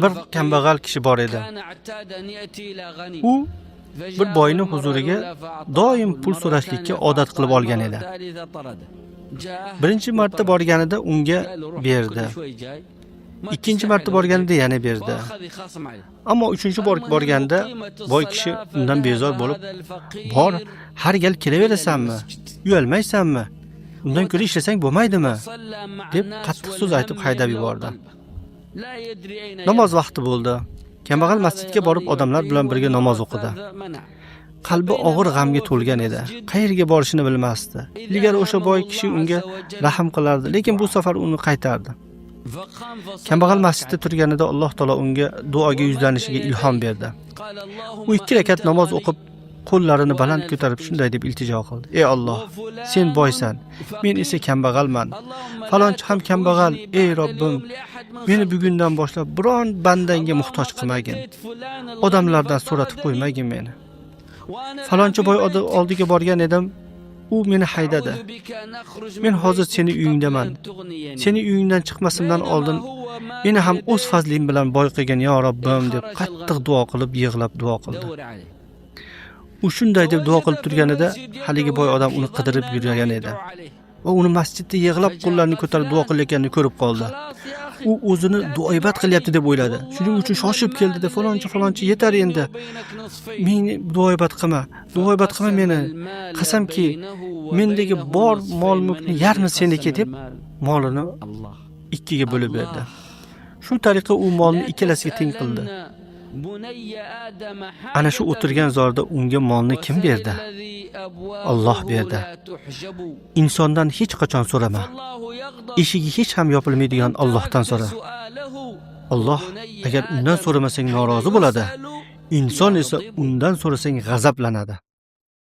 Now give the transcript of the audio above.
Bir kambag'al kishi bor edi. U bir boyni huzuriga doim pul so'rashlikka odat qilib olgan edi. Birinchi marta borganida unga berdi. Ikkinchi marta borganida yana berdi. Ammo uchinchi bor borganda boy kishi undan bezor bo'lib, "Bor, har gal kelaverasanmi? Uyalmaysanmi? Undan ko'ra ishlasang bo'lmaydimi?" deb qattiq so'z aytib haydab yubordi. Namoz vaqti bo'ldi. Kambag'al masjidga borib odamlar bilan birga namoz o'qidi. Qalbi og'ir g'amga to'lgan edi. Qayerga borishini bilmasdi. Ilgari o'sha boy kishi unga rahm qilardi, lekin bu safar uni qaytardi. Kambag'al masjidda turganida Alloh taolo unga duoga yuzlanishiga ilhom berdi. U ikki rakat namoz o'qib, qo'llarini baland ko'tarib shunday deb iltijo qildi: "Ey Alloh, sen boysan, men esa kambag'alman. Falonchi ham kambag'al. Ey Robbim, meni bugundan boshlab biron bandangga muhtoj qilmagin. Odamlardan so'ratib qo'ymagin meni. Falonchi boy oldiga borgan edim, u meni haydadi. Men hozir seni uyingdaman. Seni uyingdan chiqmasimdan oldin meni ham o'z fazling bilan boy qilgin, yo Robbim", deb qattiq duo qilib, yig'lab duo qildi. U shunday deb duo qilib turganida haligi boy odam uni qidirib yurgan edi va uni masjidda yig'lab qo'llarini ko'tarib duo qilayotganini ko'rib qoldi. U o'zini duoibat qilyapti deb o'yladi. Shuning uchun shoshib keldi-da, "Falonchi, falonchi, yetar endi. Meni duoibat qilma. Duoibat qilma meni. Qasamki, mendagi bor mol-mulkni yarmi seniki", deb molini ikkiga bo'lib berdi. Shu tariqa u molni ikkalasiga teng qildi. Ana shu o'tirgan zorda unga molni kim berdi? Alloh berdi. Insondan hech qachon so'rama. Eshigi hech ham yopilmaydigan Allohdan so'ra. Alloh agar undan so'ramasang norozi bo'ladi. Inson esa undan so'rasang g'azablanadi.